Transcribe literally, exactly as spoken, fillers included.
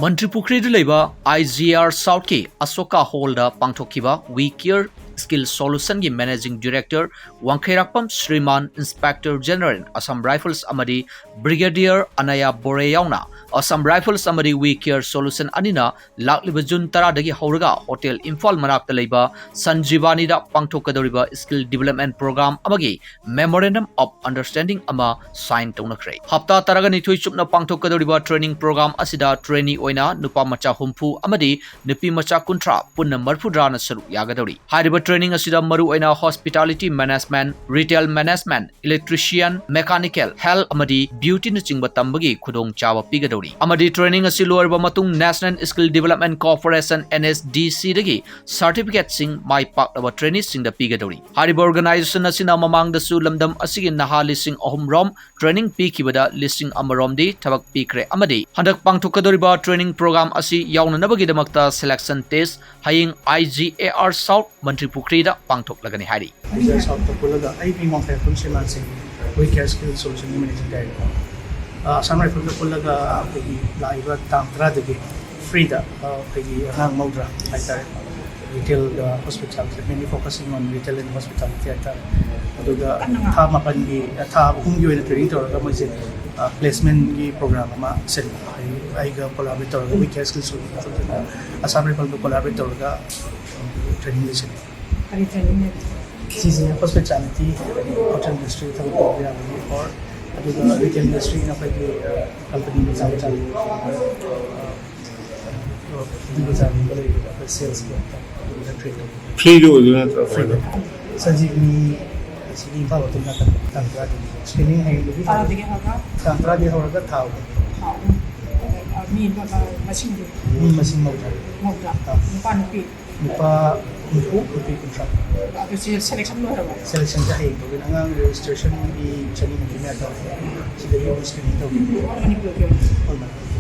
ꯃꯟꯇ꯭ꯔꯤ ꯄꯨꯈ꯭ꯔꯤꯗ ꯂꯩꯕ ꯑꯥꯏ G R ꯁꯥꯎꯠꯀꯤ Ashoka ꯍꯣꯜꯗ ꯄꯥꯡꯊꯣꯛꯈꯤꯕ We Care Skill Solutionꯒꯤ Managing Director ꯋꯥꯡꯈꯩꯔꯥꯛꯄꯝ ꯁ꯭ꯔꯤꯃꯥꯟ Inspector General Assam Rifles ꯑꯃꯗꯤ Brigadier ꯑꯅꯌꯥ ꯕꯣꯔꯦ ꯌꯥꯎꯅ Assam Rifles ꯑꯃꯗꯤ We Care Solution ꯑꯅꯤꯅ ꯂꯥꯛꯂꯤꯕ ꯖꯨꯟ ꯇꯔꯥꯗꯒꯤ ꯍꯧꯔꯒ ꯍꯣꯇꯦꯜ ꯏꯝꯐꯥꯜ ꯃꯅꯥꯛꯇ ꯂꯩꯕ ꯁꯟꯖꯤꯕꯥꯅꯤꯗ ꯄꯥꯡꯊꯣꯛꯀꯗꯧꯔꯤꯕ Skill Development Program ꯑꯃꯒꯤ Memorandum of Understanding ꯑꯃ sign ꯇꯧꯅꯈ꯭ꯔꯦ꯫ ꯍꯞꯇꯥ ꯇꯔꯥꯅꯤꯊꯣꯏ ꯆꯨꯞꯅ ꯄꯥꯡꯊꯣꯛꯀꯗꯧꯔꯤꯕ training program ꯑꯁꯤꯗ trainee ꯑꯣꯏꯅ ꯅꯨꯄꯥ ꯃꯆꯥ ꯍꯨꯝꯐꯨ ꯑꯃꯗꯤ ꯅꯨꯄꯤ ꯃꯆꯥ ꯀꯨꯟꯊ꯭ꯔꯥ, ꯄꯨꯟꯅ ꯃꯔꯤꯐꯨꯇꯔꯥꯅ ꯁꯔꯨꯛ ꯌꯥꯒꯗꯧꯔꯤ꯫ ꯍꯥꯏꯔꯤꯕ training ꯑꯁꯤꯗ ꯃꯔꯨꯑꯣꯏꯅ hospitality management, retail management, electrician, mechanical, health ꯑꯃꯗꯤ beautyꯅꯆꯤꯡꯕ ꯇꯝꯕꯒꯤ ꯈꯨꯗꯣꯡꯆꯥꯕ ꯄꯤꯒꯗꯧꯔꯤ꯫ ꯑꯃꯗꯤ training ꯑꯁꯤ ꯂꯣꯏꯔꯕ ꯃꯇꯨꯡ National Skill Development Corporation, N S D Cꯗꯒꯤ certificateꯁꯤꯡ ꯃꯥꯏ ꯄꯥꯛꯂꯕ traineeꯁꯤꯡꯗ ꯄꯤꯒꯗꯧꯔꯤ꯫ ꯍꯥꯏꯔꯤꯕ organization ꯑꯁꯤꯅ ꯃꯃꯥꯡꯗꯁꯨ ꯂꯝꯗꯝ ꯑꯁꯤꯒꯤ ꯅꯍꯥ ꯂꯤꯁꯤꯡ ꯑꯍꯨꯝ ꯔꯣꯝ training ꯄꯤꯈꯤꯕꯗ ꯂꯤꯁꯤꯡ ꯑꯃ ꯔꯣꯝꯗꯤ ꯊꯕꯛ ꯄꯤꯈ꯭ꯔꯦ ꯑꯃꯗꯤ ꯍꯟꯗꯛ ꯄꯥꯡꯊꯣꯛꯀꯗꯧꯔꯤꯕ training program ꯑꯁꯤ ꯌꯥꯎꯅꯅꯕꯒꯤꯗꯃꯛꯇ selection test ꯍꯌꯦꯡ ꯑꯥꯏ ꯖꯤ ꯑꯦ ꯑꯥꯔ ꯁꯥꯎꯠ ꯃꯟꯇ꯭ꯔꯤ ꯄꯨꯈ꯭ꯔꯤꯗ ꯄꯥꯡꯊꯣꯛꯂꯒꯅꯤ ꯍꯥꯏꯔꯤ꯫ ꯑꯩꯈꯣꯏ ꯁꯥꯎꯠꯇ ꯄꯨꯜꯂꯒ ꯑꯩ ꯃꯤꯡ ꯋꯥꯡꯈꯩꯔꯥꯛꯄꯝ ꯁ꯭ꯔꯤꯃꯥꯟ ꯁꯤꯡ, We Care Skill Solutionꯒꯤ Managing Director꯫ ꯑ, ꯑꯁꯥꯝ ꯔꯥꯏꯐꯜꯒ ꯄꯨꯜꯂꯒ ꯑꯩꯈꯣꯏꯒꯤ ꯂꯥꯛꯏꯕ ꯇꯥꯡ ꯇꯔꯥꯗꯒꯤ freeꯗ, ꯑ, ꯑꯩꯈꯣꯏꯒꯤ ꯑꯉꯥꯡ ꯃꯧꯗ꯭ꯔꯥ ꯍꯥꯏꯇꯥꯔꯦ, retailꯗ hospitality, mainly focusing on retail and hospitality ꯍꯥꯏꯇꯥꯔꯦ꯫ ꯑꯗꯨꯒ ꯊꯥ ꯃꯥꯄꯟꯒꯤ, ꯊꯥ ꯑꯍꯨꯝꯒꯤ ꯑꯣꯏꯅ training ꯇꯧꯔꯒ ꯃꯣꯏꯁꯦ, ꯑ, placementꯒꯤ program ꯑꯃ ꯁꯤꯟꯕ꯫ ꯑꯩ, ꯑꯩꯒ collaborate ꯇꯧꯔꯒ We Care Skill Solution Assam ꯔꯥꯏꯐꯜꯒ collaborate ꯇꯧꯔꯒ, ꯎꯝ, training ꯁꯤꯟꯕ꯫ ꯀꯔꯤ trainingꯅꯣ? ꯁꯤꯁꯦ hospitality, hotel industry ꯊꯕꯛ ꯇꯧꯕ ꯌꯥꯕꯒꯤ, or ꯑꯗꯨꯒ retail industryꯅ ꯑꯩꯈꯣꯏꯒꯤ, ꯑ, company ꯃꯆꯥ ꯃꯆꯥ, ꯑ, ꯑ, ꯑꯗꯨ ꯃꯆꯥꯒꯨꯝꯕ ꯂꯩꯕꯗ ꯑꯩꯈꯣꯏ salesꯀꯤ ꯑꯗꯨꯒꯨꯝꯕ train ꯇꯧꯕ꯫ Freeꯗ ꯑꯣꯏꯗꯣꯏ ꯅꯠꯇ꯭ꯔꯣ? Freeꯗ꯫ ꯁꯟꯖꯤꯕꯅꯤ ꯑꯁꯤꯒꯤ ꯏꯝꯐꯥꯜ ꯍꯣꯇꯦꯜ ꯅꯥꯀꯟꯗ ꯇꯥꯡ ꯇꯔꯥꯗꯒꯤ screening ꯍꯌꯦꯡꯗꯒꯤ ꯍꯧꯔꯒ? ꯇꯔꯥꯗꯒꯤ ꯍꯧꯔꯒ? ꯇꯥꯡ ꯇꯔꯥꯗꯒꯤ ꯍꯧꯔꯒ ꯊꯥ ꯑꯍꯨꯝ꯫ ꯊꯥ ꯑꯍꯨꯝ꯫ ꯑ, ꯃꯤ, ꯑ, ꯃꯁꯤꯡꯗꯤ? ꯃꯤ ꯃꯁꯤꯡ ꯃꯧꯗ꯭ꯔꯥ꯫ ꯃꯧꯗ꯭ꯔꯥ? ꯑꯥ꯫ ꯅꯨꯄꯥ ꯅꯨꯄꯤ? ꯅꯨꯄꯥ ꯍꯨꯝꯐꯨ, ꯅꯨꯄꯤ ꯀꯨꯟꯊ꯭ꯔꯥ꯫ ꯑꯗꯨ ꯁꯤ selection ꯂꯣꯏꯔꯕꯣ? Selectionꯁꯦ ꯍꯌꯦꯡ ꯇꯧꯗꯣꯏꯅꯤ꯫ ꯑꯉꯥꯡ registrationꯒꯤ ꯆꯅꯤ ꯍꯨꯝꯐꯨ ꯃꯌꯥ ꯇꯧꯔꯦ꯫ ꯁꯤꯗꯒꯤ ꯑꯃꯨꯛ screening ꯇꯧꯗꯣꯏꯅꯤ꯫ All Manipurꯒꯤ ꯑꯣꯏꯅ? All Manipur꯫